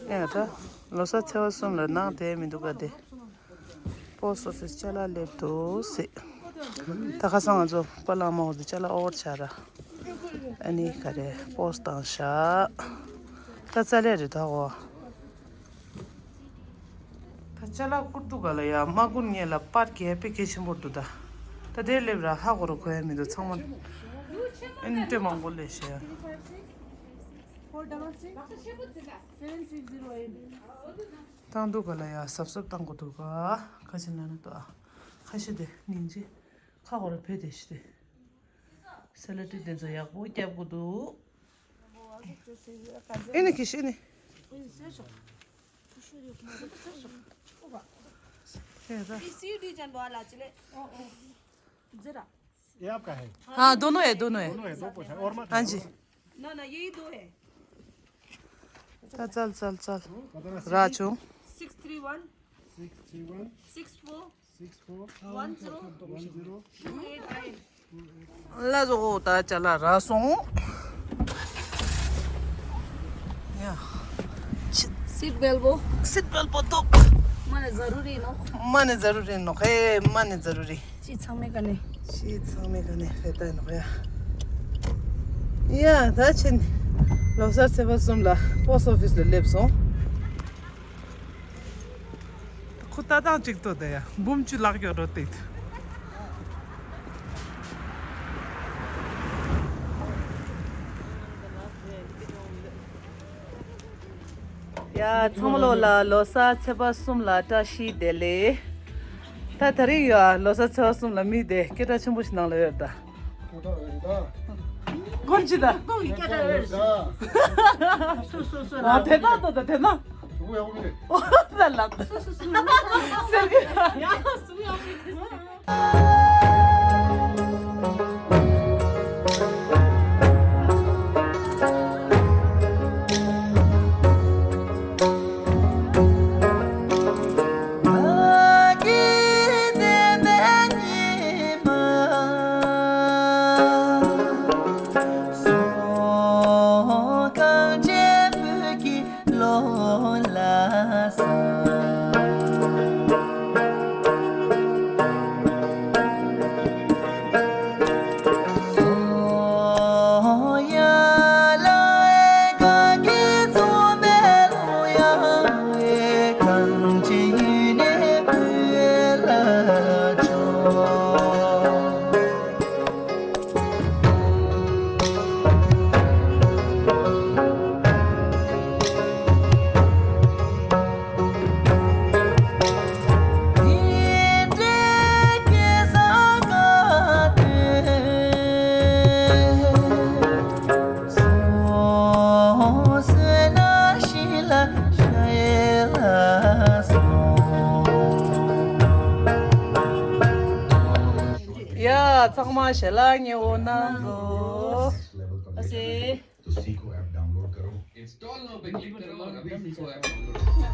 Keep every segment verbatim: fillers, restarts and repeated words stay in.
ཡ་ད། ལོ་གསར་ཚེས་པ་གསུམ་ལ་ནང་བསྡད་མི་འདུག་ག་དེ། པོ་སི་ཊི་ཨོ་ཕི་སི་ཅ་ལག་སླེབས་འདུག་ཟེར། ད་ཁ་སང་ང་ཚོ་པ་ལགས་མ་འོ་དེ་ཅ་ལག་ཨོ་བར་ཆགས་ར། ཨ་ནི་ག་རེ་པོ་སི་ཊི་བཏང་བཞག་ད་རྩ་ལས་རེད་ད་འོ། ད་ཅ་ལག་བསྐུར་འདུག་ག་ལ་ཡ། མ་བསྐུར་ངེས་ལ་པར་རྒྱག་དཔེ་གལ་ཆེན་པོ་འདུག་ད། ད་དེར་སླེབས་ར་ཧ་གོ་རུ་གོ་ཡ་མི་འདུག་ཚང་མ། ཨ་ནི་སྤྲོད་མང་པོ་སླེབས་ཤག་བཏང་འདུག་ག་ལ་ཡ། གཟབ་གཟབ་བཏང་དགོས་འདུག་ག་ཁ་ཆེ་ན་ན་ཏོ་ཨ། ཁ་ཤས་དེ་སྙིང་རྗེ། ཁ་ཧོར་བོད་དེ་ཤི་དེ། སེ་ལ་ཏི་དེ་ཚོ་ཡག་པོ་རྒྱབ་དགོས་འདུག་ཨེ་ནི་ཁི་ཤི་ནི། ཨེ་ད། ये आपका है। हाँ, दोनों है, दोनों है। दोनों है, दो पोछा और मत। हाँ जी। ना ना, यही दो है। चल चल चल चल। Raju. Six three one. Six three one. Six four. Six four. One zero. One zero. Two eight nine. ལ་བཟོ་ད་ཅ་ལག་རག་སོང་། ཡ། ཆི། སིཊ་བེལ་པོ། སིཊ་བེལ་པོ་ཐོག་མ་ནི་ཛ་རུ་རི་ནོག་མ་ནི་ཛ་རུ་རི་ནོག་ཧེ། མ་ནི་ཛ་རུ་རི། ཅི་ཚང་མའི་ཀ་ནས། ཅི་ཚང་མའི་ཀ་ནས་ཧེ་ད་ནོག་ཡ། ཡ་ད་ཕྱིན། ལོ་གསར་ཚེས་པ་གསུམ་ལ་པོ་སི་ཊི་ཨོ་ཕི་སི་ལ་སླེབས་སོང་། ཁོ་ལྟ་སྟངས་གཅིག་ཏོ་དེ་ཡ། འབུམ་བཅུ་ལག་ཡོད་རོ་དེ། ཡ་ཚང་མ་ལོ་ལ་ལོ་གསར་ཚེས་པ་གསུམ་ལ་བཀྲ་ཤིས་བདེ་ལེགས། ད་ད་རེས་ཡ་ལོ་གསར་ཚེས་པ་གསུམ་ལ་མི་དེ་སྐད་གྲགས་ཆེན་པོ་ཞིག་ནང་ལ་ཡོད་ད། སྐད་གྲགས་ཡོད་ད། ཀོན་ཅི་ད། ཀོང་གི་སྐད་གྲགས་ཡོད་ད། སུ་སུ་སུ་ཨ་ལ་དེ་ན་ཏོ་ད་དེ་ན། སུ་ཡག་པོ་མི་རེད། ཨོ་ད་ལབ། སུ་སུ་སུ་ལ། སེར་གི་ཡ་སུ་ཡག་པོ་མི་རེད། ཡ། ཚང་མ་ཞལ་ལག་ཉེ་བོ་གནང་དགོས། ཨ་ཙི། तो सीखो ऐप डाउनलोड करो। इंस्टॉल नाउ पे क्लिक करो और अभी सीखो ऐप डाउनलोड करो।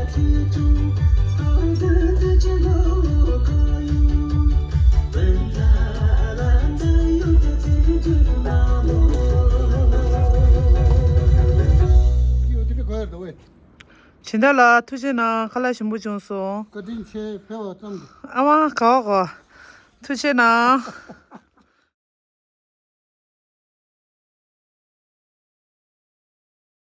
སྦྱིན་བདག་ལགས་ཐུགས་རྗེ་གནང་། ཁ་ལག་ཞིམ་པོ་བྱུང་སོང་། བཀའ་དྲིན་ཆེ། ཕེབས་པ་ཙམ་གྱིས། ཨ་མ་ག་བ་གོ། ཐུགས་རྗེ་གནང་།